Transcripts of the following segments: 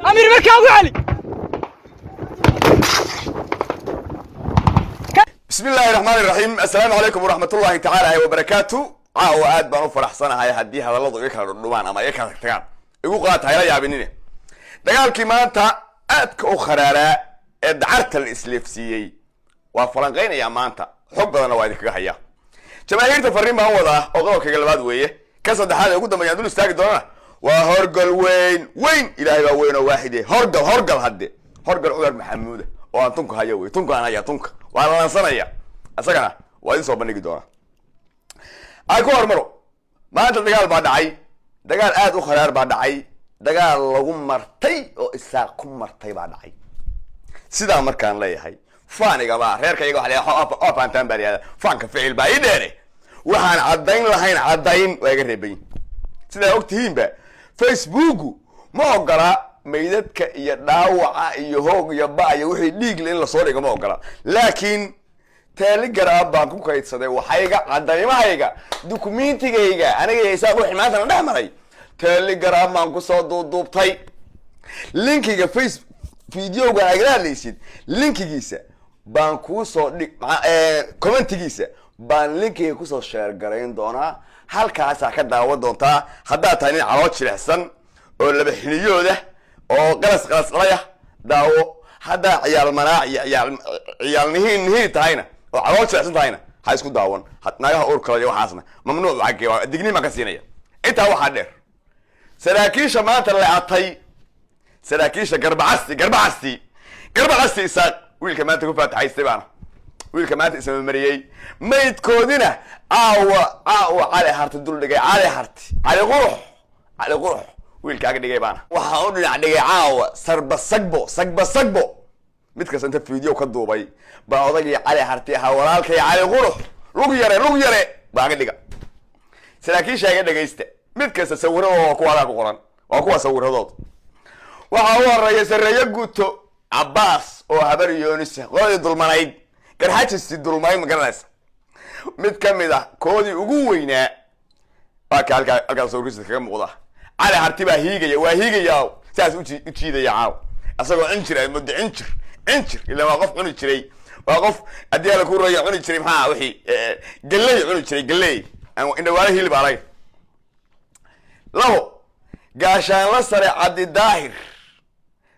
Amiir, markaa ugu celi. Bismi illaahi raxmaani raxiim. Assalaamu calaykum waraxmat ullaahi tacaala wabarakaatu. Caawa aad baan u faraxsanahay. Haddii hadalladu iga kala dhudhumaan ama iga kala tagtagaan, igu qaata, hayla yaabinine. Dagaalkii maanta aadka u kharaaraa ee dacarta la isleefsiiyey waa falanqaynayaa maanta, xog badanna waa idinkaga hayaa. Jamaahiirta farriin baan wadaa oo qodobkayga labaad weeye. Ka saddexaad ee ugu dambeeyaan dul istaagi doonana waa horgal weyn weyn. Ilaahay baa weyn oo waaxide. Horgal, horgal, hadde horgal Cumar Maxamuuda oo aan tunka hayo wey. Tunka aan haya, tunka waa la lansanaya, isagana waa idin soo bandhigi doonaa. Ay ku hormaro, maanta dagaal baa dhacay, dagaal aad u kharaar baa dhacay, dagaal lagu martay oo Isaaq ku martay baa dhacay. Sidaa markaan leeyahay, faanigaba reerka iyaga waxa la faantaan baa la yihahda, faanka ficil baa ii dheere. Waxaan caddayn lahayn caddayn waa iga reebayin. Sidaa og tihiinba, Facebooku ma ogola maydadka iyo dhaawaca iyo hoog iyo ba iyo wixii dhiigle in lasoo dhigo ma ogola, laakiin Telegram baan ku kaydsaday waxayga, cadaymahayga, dukumentigayga aniga iyo Isaaq wixii maantana dhex maray Telegram baan kusoo duuduubtay. Linkiga face videoga agala hadlaysid, linkigiisa baan kuusoo dhig, commentigiisa baan linkiga kusoo share garayn doonaa. Halkaasaa ka daawan doontaa. Haddaad tahay nin caloo jilicsan oo laba xiniyooda oo qalas qalas dhalaya, daawo. Haddaa ciyaal manaac iyo ciyaal ciyaal nihiin nihiin tahayna oo caloo jilicsan tahayna, ha isku daawan. Naagaha uurkala iyo waxaasna mamnuuc. Lacag digniin baan ka siinaya. Intaa waxaa dheer, saraakiisha maanta le'atay, saraakiisha Garbacasti, Garbacasti, Garbacasti Isaaq, wiilka maanta ku faataxaystay baana, wiilka maanta ismamariyey, maydkoodina caawa caawa Cali Harti dul dhigay. Cali Harti, Cali Qurux, Cali Qurux wiilka ag dhigay baana. Waxaan u dhinac dhigay caawa sarba sagbo, sagba sagbo. Mid kasta inta video ka duubay baa odagii Cali Harti ahaa, walaalkay Cali Qurux, lug yare, lug yare baa aga dhiga. Saraakiisha iga dhegaysta. Mid kasta sawiradooda waa kuwa halkaa ku qoran, waa kuwa sawiradood. Waxaa u horeeya Sareeyo Guto Cabbaas oo Habar Yoonisa, qoladii dulmanayd, Garxajisi dulmayd, ma garanaysa? Mid ka mid ah koodii ugu weynaa waa ka halkaa, halkaa sawirkiisa kaga muuqda. Cali Harti baa hiigaya, waa hiigaya, saas u jiidaya caaw, isagoo cinjir ay muddo, cinjir, cinjir, ila waa qof cuni jiray, waa qof haddii ala ku raya cuni jiray, maxaa wixii galley cuni jiray, galley indhawaalo hilib arag. Labo, Gaashaanla Sare Cabdi Daahir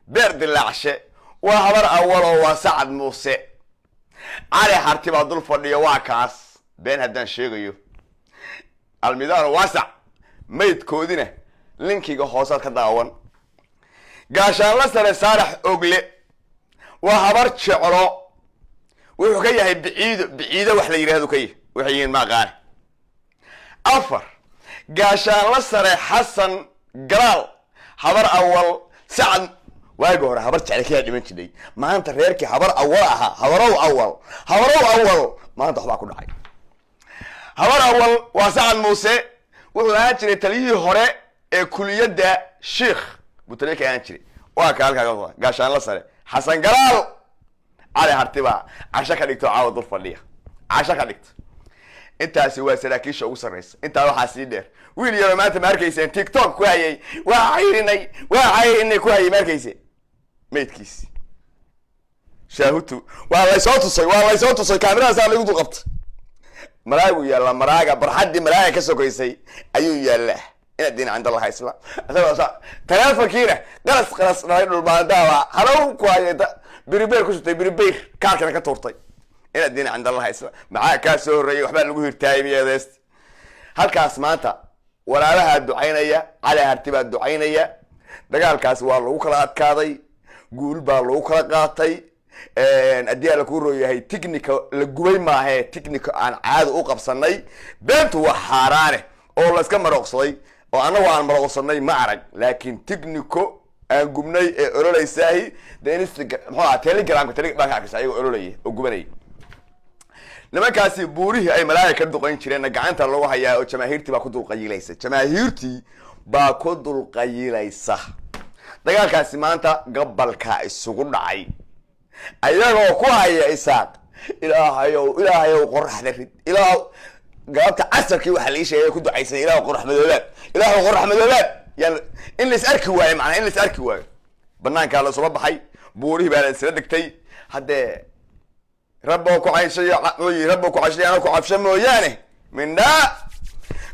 Beer Dilaacshe, waa Habar Awal oo waa Sacad Muuse. Cali Harti baa dul fadhiya, waa kaas. Been haddaan sheegayo, almidaano waasac. Maydkoodina linkiga hoosaad ka daawan. Gaashaanla Sare Saarax Ogle waa Habar Jeclo, wuxuu ka yahay Biciido, Biciido wax la yidhahdo ka yahy, waxay yihiin maaqaane. Afar, Gaashaanla Sare Xasan Galaal, Habar Awal, Sacad. Waagi hore Habar Jecle kayaa dhiman jiray. Maanta reerkii Habar Awal ahaa, Habarow Awal, Habarow Awal, maanta waxbaa ku dhacay. Habar Awal waa Sacad Muuse. Wuxuu ahaan jiray taliyihii hore ee kuliyadda Shiikh buu taliye ka ahaan jiray. Waa ka halkaa Gaashaanla Sare Xasan Galaal. Cali Harti baa casho ka dhigto, caawa dul fadhiya, casho ka dhigto. Intaasi waa saraakiisha ugu sarraysa. Intaa waxaa sii dheer wiil yaroo maanta ma arkayseen TikTok ku hayay, "Waa cayrinay, waa cayrinay" ku hayay, ma arkayseen? Maydkiisi shaahutu waa laysoo tusay, waa laysoo tusay, kaamirahaasaa lagu dul qabtay. Maraagu yaallaa, maraaga barxaddii maraaga ka sokaysay ayuu yaallaa. Inaad diin cinda allaha isla isagoo taleefonkiina qalas qalas dhalay, dhulbaandaaba halow ku hayay, biribeer ku shubtay, biribeer kaarkana ka tuurtay. Inaad diin cinda allaha isla maxaa kaa soo horreeyay? Waxbaa lagu hirtaayay miyadeest halkaas. Maanta walaalahaa ducaynaya, Cali Harti baa ducaynaya. Dagaalkaas waa lagu kala adkaaday, guul baa lagu kala qaatay. Haddii alla kuu rooyahay, technico la gubay maahe, technico aan caadi u qabsanay. Beentu waa xaaraane oo layska marooqsaday oo annagu aan marooqsanay ma arag, laakiin technico aan gubnay ee ololeysaahi de Instagram, muxuu ahaa, Telegramka baan ka arkaysa ayagoo ololaya oo gubanaya. Nimankaasi buurihii ay malaaya ka duqayn jireenna gacanta lagu hayaa oo jamaahiirtii baa ku dulqayilaysa, jamaahiirtii baa ku dulqayilaysa. Dagaalkaasi maanta gabalkaa isugu dhacay, ayagoo ku haya Isaaq, "Ilaahayow, Ilaahayow, qoraxda rid, Ilaah." Galabta casarkii waxaa la ii sheegay ku ducaysan, "Ilaah, qorax madoobaad, Ilaah, qorax madoobaad." Yaan in la is arki waayo, macnaa in la is arki waayo. Banaankaa lasula baxay, buurihii baa la isla degtay. Haddee rabboo ku cayshayo, rabboo ku cayshayo, anoo ku cabsho mooyaane. Mindhaa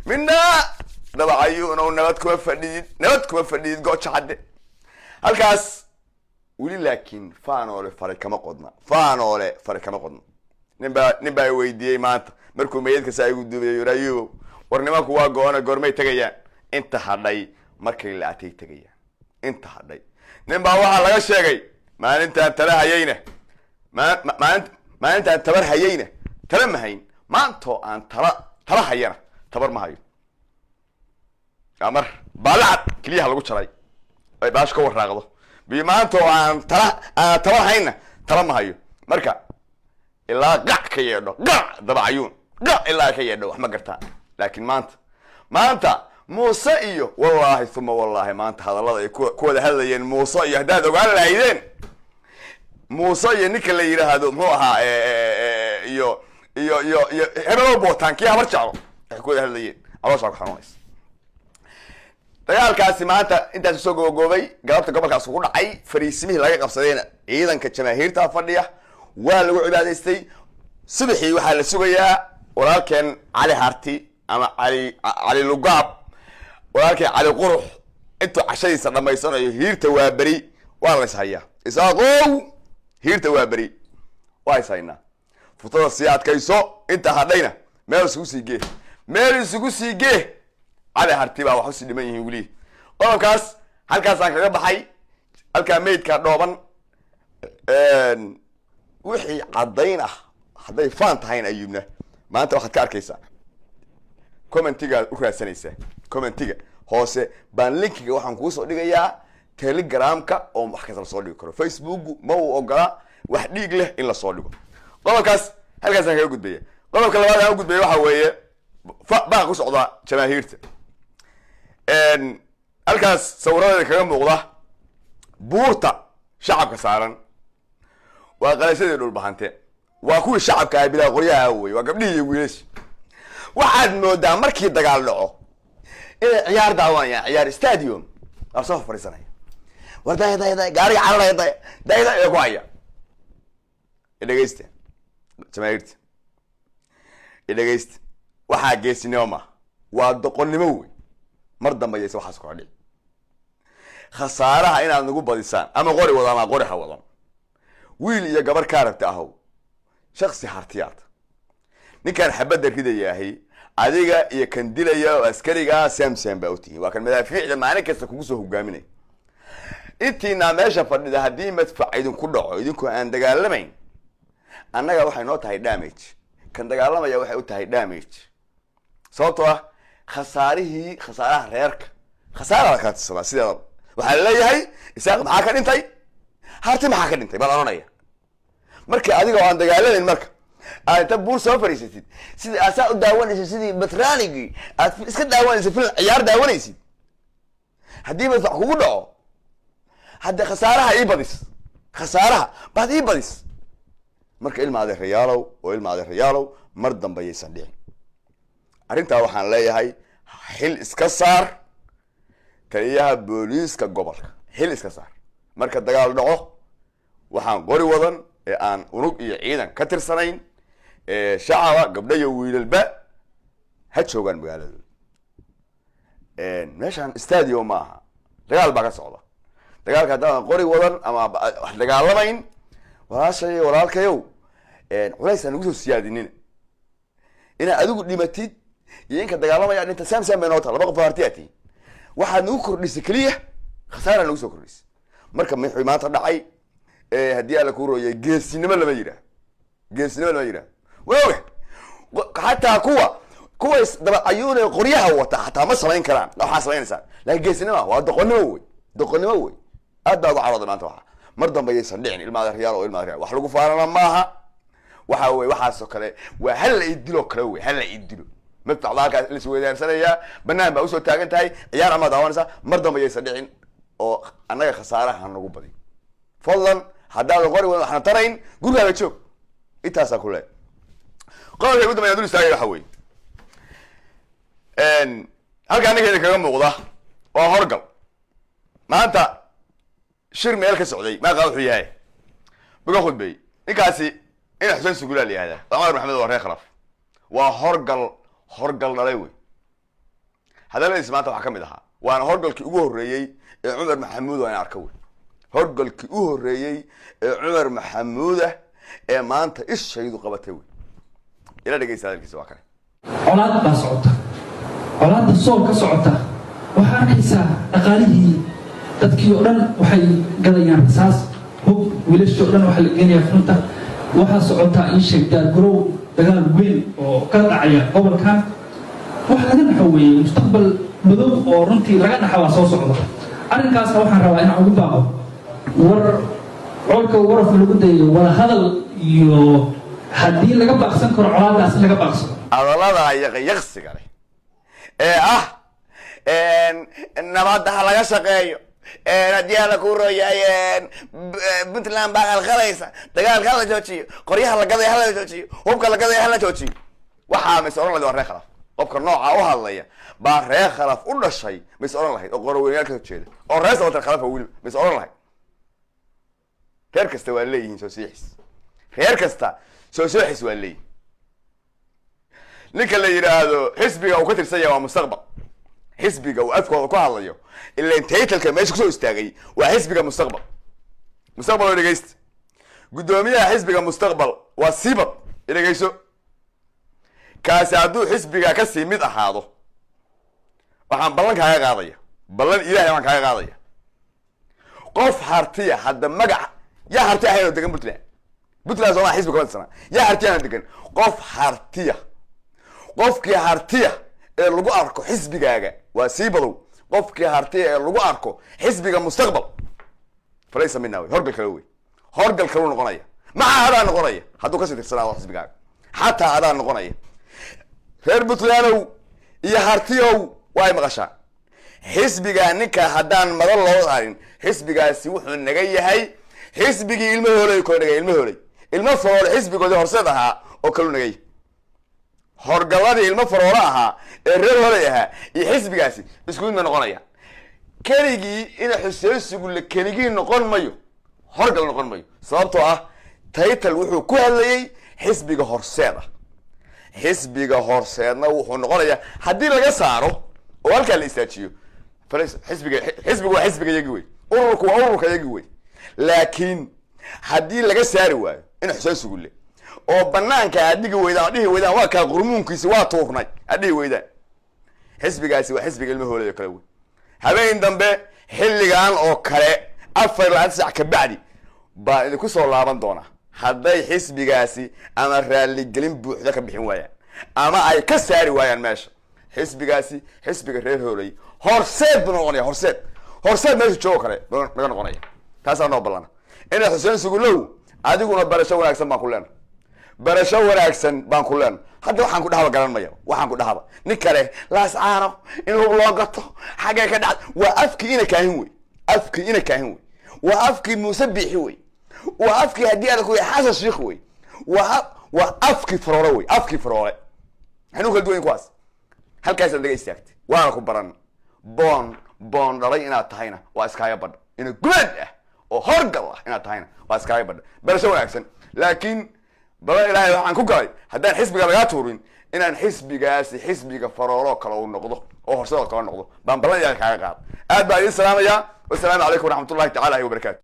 mindhaa Dabacayuunow, nabad kuma fadhidid, nabad kuma fadhidid Gooja Cadde halkaas weli. Laakiin Faanoole faray kama qodna, Faanoole faray kama qodna. Nin baa weydiiyey maanta markuu meydadka saa igu duubay, yurayubow, war nimanku waa go-one, goormay tegayaan? Inta hadhay markay la-atay tegayaan, inta hadhay. Nin baa waxaa laga sheegay, maalintaan tala hayeyna, maalin maalintaan tabar hayeyna tala ma hayn, maantoo aan tala hayana tabar ma hayo. Waa mar baalacad keliyaha lagu jaray ay baasho ka waraaqdo bi. Maantoo aan tabar hayna tala ma hayo. Marka ilaa qac ka yeedho, qac Dabacayuun, qac ilaa ka yeedho, wax ma gartaan. Laakiin maanta Muuse iyo, wallaahi uma wallaahi, maanta hadallada ay ku wada hadlayeen Muuse iyo, haddaad ogaan lahaydeen, Muuse iyo ninka la yidhaahdo muxuu ahaa, iyo hebelow Bootaan, kii Habar Jeclo, waxay ku wada hadlayeen, calooshaa ku xanuunaysa. Dagaalkaasi maanta intaas usoo gogoobay. Galabta gobolkaas ugu dhacay, fariisimihii laga qabsadayna ciidanka jamaahiirta fadhiya, waa lagu cibaadaystay. Subaxii waxaa la sugayaa walaalkeen Cali Harti ama Cali Lugaab, walaalkeen Cali Qurux, intuu cashadiisa dhamaysanayo. Hiirta waa beri, waa la is hayaa. Isaaqow, hiirta waa beri, waa is haynaa. Futada sii adkayso, inta hadhayna meel isugu sii gee, meel isugu sii gee. Cali Harti baa wax usii dhiman yihiin welihi. Qodobkaas halkaasaan kaga baxay. Halkaa meydka dhooban, wixii caddayn ah hadday faan tahayn, Ayuubna maanta waxaad ka arkaysaa commentigaad u raadsanaysaa. Commentiga hoose baan linkiga waxaan kuusoo dhigayaa Telegramka, oo wax kasta lasoo dhigi karo. Facebooku ma uu ogola wax dhiig leh in lasoo dhigo. Qodobkaas halkaasaan kaga gudbaya. Qodobka labaad aan u gudbaya waxa weeye baa ku socda jamaahiirta. Halkaas sawiradeeda kaga muuqda buurta shacabka saaran waa qalashadii Dhulbahante, waa kuwii shacabka ah, bilaa qoryaha wey, waa gabdhihii iyo wiilasha. Waxaad moodaa markii dagaal dhaco inay ciyaar daawanayaan, ciyaar stadium waa soo fadhiisanaya. War day day day, gaariga cararaya, day day day ee ku haya. Dhegeysta jamaahiirta, dhegeysta, waxaa geesinimo ma waa doqonnimo wey. Mar dambayaysa waxaas kula dhici. Khasaaraha inaad nagu badisaan, ama qori wado ama qori ha wadan, wiil iyo gabar kaa rabta ahow, shaksi hartiyaad, ninkaan xabadda ridayaahay, adiga iyo kan dilaya oo askarigaa samsam baa utihiin. Waa kan madaafiicda maalin kasta kugu soo hogaaminaya. Intiinaa meesha fadhida, haddii madfac idinku dhaco idinkoo aan dagaalamayn, annaga waxay noo tahay damage, kan dagaalamaya waxay u tahay damage, sababtoo ah khasaarihii, khasaaraha reerka, khasaara la kala tirsadaa sideedaba. Waxaa laleeyahay Isaaq maxaa ka dhintay, Harti maxaa ka dhintay baa la ohanaya. Marka adiga oo aan dagaalamayn, marka aad inta buur soo fadhiisatid, sidii aad saa u daawanaysid, sidii batraanigii aad iska daawanaysid, film ciyaar daawanaysid, haddii madfac kugu dhaco, hadde khasaaraha ii badis, khasaaraha baad ii badis. Marka ilma adeerayaalow oo ilma adeerayaalow, mar dambe yaysan dhicin arrintaa. Waxaan leeyahay xil iska saar taliyaha booliiska gobolka, xil iska saar. Marka dagaal dhaco, waxaan qori wadan ee aan unug iyo ciidan ka tirsanayn ee shacaba, gabdho iyo wiilalba, ha joogaan magaaladooda. Meeshaan stadium ma aha, dagaal baa ka socda. Dagaalka haddaadan qori wadan ama wax dagaalamayn, walaashay, walaalkayow, culays aan nagu soo siyaadinina. Inaad adigu dhimatid iyo inka dagaalamaya dhinta sam sam bay noo taha. Laba qof oo harti tihin, waxaad nagu kordhisay keliya khasaara nagu soo kordhisay. Marka mixii maanta dhacay, haddii Alla kuu rooyay, geesinimo lama yidhaah, geesinimo lama yidhaah. Waa oga, xataa kuwa Dabacayuune qoryaha wata xataa ma samayn karaan waxaa samaynaysaa, laakiin geesinimo waa doqonnimo wey, doqonnimo wey. Aad baa uga carooday maanta. Waxa mar dambe yaysan dhicin, ilma adeeryaal oo ilma adeeryaal, wax lagu faanana maaha. Waxa wey waxaasoo kale waa hal la idilo kale wey, hal la idilo. Madfacda halkaas la isweydaarsanayaa, banaan baa usoo taagan tahay, ciyaar amaad daawanaysaa. Mar dambe yaysan dhicin oo annaga khasaaraha nagu badin. Fadlan, haddaadan qori wadan waxna tarayn, gurigaaga joog. Intaasaa ku leeay. Qodobka ugu dambeya dul istaagay waxa wey halkaa ninka idin kaga muuqda waa Horgal. Maanta Shir meel ka socday maaqa wuxuu yahay buga khudbeeyey ninkaasi. Ina Xuseen Sugulaa la yihahdaa, waa Cumar Maxamed, waa reer Khalaf, waa horgal, horgal dhalay wey. Hadalladiis maanta waxaa ka mid ahaa, waana horgalkii ugu horreeyey ee Cumar Maxamuud waa in arka wey, horgalkii u horreeyey ee Cumar Maxamuudah ee maanta ishaydu qabatay wey. Ila dhegeysta hadalkiisa, waa kale. Colaad baa socota, colaadda Sool ka socota. Waxaa arkaysaa dhaqaalihii dadkii oo dhan waxay gadayaan rasaas, hub, wiilashii oo dhan waxaa la geenayaa funta. Waxaa socotaa ii sheeg daargurow dagaal weyn oo ka dhacaya gobolkan. Wax laga naxo weeye, mustaqbal madow oo runtii laga naxa waa soo socda. Arrinkaasna waxaan rabaa inaan ugu baaqo war colka waraf lagu dayayo wada hadal iyo haddii laga baaqsan karo colaadaas in laga baaqsado. Hadallada yaqyaqsiga leh ee ah nabadda ha laga shaqeeyo, haddii alla kuu rooyahay Puntland baa qalqalaysa, dagaalka hala joojiyo, qoryaha la gadaya hala joojiyo, hubka la gadaya hala joojiyo, waxaa mise odhan lahayd waa reer Khalaf. Qofka nooca u hadlaya baa reer Khalaf u dhashay mise odhan lahayd, oo qoroweynayaal kasoo jeeda oo reer Sabatar Khalafa weliba mise odhan lahayd. Reer kasta waa leeyihiin soo siixis, reer kasta soo sooxis waa leeyihin. Ninka la yidhaahdo xisbiga uu ka tirsan yahay waa Mustaqbal, xisbiga uu afkooda ku hadlayo, ilan title-ka meesha kusoo istaagay waa xisbiga Mustaqbal. Mustaqbal oo dhegeysta, guddoomiyaha xisbiga Mustaqbal waa Sibad, dhegeyso. Kaasi hadduu xisbiga kasii mid ahaado, waxaan ballan kaaga qaadaya, ballan Ilahay baan kaaga qaadaya, qof Hartiya hadda magaca yaa Harti ahayn oo degan Puntland, Puntland sooma xisbi kama tirsana, yaa Harti ahayn oo degan, qof Hartiya, qofkii Hartiya ee lagu arko xisbigaaga waa sii badow, qofkii Hartiya ee lagu arko xisbiga Mustaqbal falaysa mina wey, horgal kale wey, horgal kaleu noqonaya. Maxaa adaa noqonaya hadduu kasii tirsanaado xisbigaaga? Xataa adaa noqonaya. Reer Puntlandow iyo Hartiyow, waa ay maqashaa, xisbigaa ninka haddaan madal loo saarin, xisbigaasi wuxuu naga yahay xisbigii ilmo Hooley kale naga, ilmo Hooley, ilmo Faroole, xisbigoodii Horseed ahaa oo kalu naga yahay. Horgalladii ilmo Faroole ahaa ee reer Hooley ahaa iyo xisbigaasi isku mid ma noqonaya. Keligii ina Xuseen Sugulle keligii noqon mayo, horgal noqon mayo, sababtoo ah title wuxuu ku hadlayey xisbiga Horseed ah. Xisbiga Horseedna wuxuu noqonayaa haddii laga saaro oo halkaa la istaajiyo xisbiga, xisbigu waa xisbiga yagi wey, ururku waa ururka yagi wey. Laakiin haddii laga saari waayo ina Xuseen Sugulle oo banaanka aad dhigi weydaan oo dhihi weydaan waa kaa qurmuunkiisi waa tuurnay aad dhihi weydaan, xisbigaasi waa xisbiga ilmo Hoolay oo kale wey. Habeen dambe xilligan oo kale 24 saac ka bacdi baan idinku soo laaban doonaa hadday xisbigaasi ama raaligelin buuxda ka bixin waayaan ama ay ka saari waayaan meesha. Xisbigaasi xisbiga reer Hoolay Horseed buu noqonaya, Horseed, Horseed meesha joogo kale buu naga noqonaya. Taasaa noo ballana. Ina Xuseen Sugulow, adiguna barasho wanaagsan baan ku leena, barasho wanaagsan baan ku leena. Hadda waxaan ku dhahaba garan maya, waxaan ku dhahaba nin kale Laascaano in hub loo gato xaggee ka dhac. Waa afkii ina Kaahin wey, afkii ina Kaahin wey, waa afkii Muuse Biixi wey, waa afkii haddii aad ku Xasan Shiikh wey, waa afkii Faroole wey, afkii Faroole. Maxaynu kala duwan kuwaas? Halkaasaad naga istaagtay, waana ku baran. Boon boon dhalay inaad tahayna waa iskaaga badha, ina gubaad ah oo horgal ah inaad tahayna waa iskaaga badha. Barasho wanaagsan. Laakiin balan Ilaahay waxaan ku galay haddaan xisbiga lagaa tuurin inaan xisbigaasi xisbiga Farooloo kale uu noqdo oo Horseedoo kale noqdo baan ballan Ilaahay kaaga qaada. Aad baan idiin salaamayaa. Wasalaamu calaykum waraxmatullahi tacala wabarakaatu.